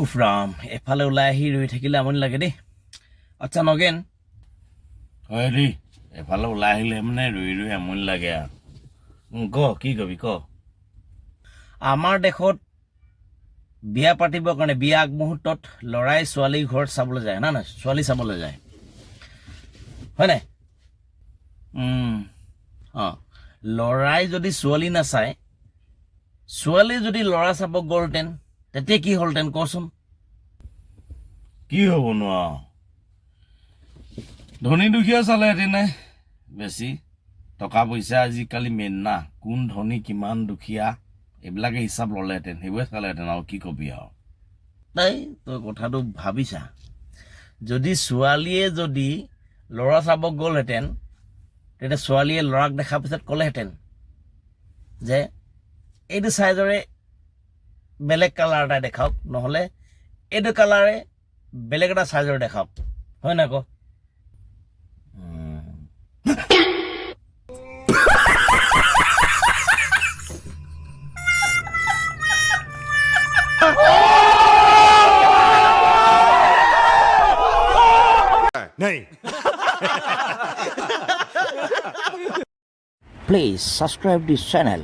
উফ ৰাম, এফালে ওলাই আহি ৰৈ থাকিলে আমনি লাগে দেই। আচ্ছা নগেন। হয় দেই, এফালে ওলাই আহিলে মানে ৰৈ ৰৈ আমনি লাগে আৰু। ক, কি কবি ক। আমাৰ দেশত বিয়া পাতিবৰ কাৰণে বিয়া আগমুহূৰ্তত ল'ৰাই ছোৱালীৰ ঘৰত চাবলৈ যায় না নাই? ছোৱালী চাবলৈ যায়, হয় নাই? অঁ, ল'ৰাই যদি ছোৱালী নাচায়, ছোৱালী যদি ল'ৰা চাব গ'লহেঁতেন, তেতিয়া কি হ'লহেঁতেন কচোন? কি হ'বনো আৰু, ধনী দুখীয়া চালেহেঁতেনে বেছি। টকা পইচা আজিকালি মেইন না, কোন ধনী কিমান দুখীয়া এইবিলাকে হিচাপ ল'লেহেঁতেন, সেইবোৰে চালেহেঁতেন আৰু কি কবি আৰু। তাই তই কথাটো ভাবিছা, যদি ছোৱালীয়ে যদি ল'ৰা চাব গ'লহেঁতেন, তেতিয়া ছোৱালীয়ে ল'ৰাক দেখাৰ পিছত ক'লেহেঁতেন যে এইটো চাইজৰে বেলেগ কালাৰ এটা দেখাওক, নহ'লে এইটো কালাৰে বেলেগ এটা চাইজৰ দেখাওক, হয় নাই ক? नहीं। Please subscribe this channel.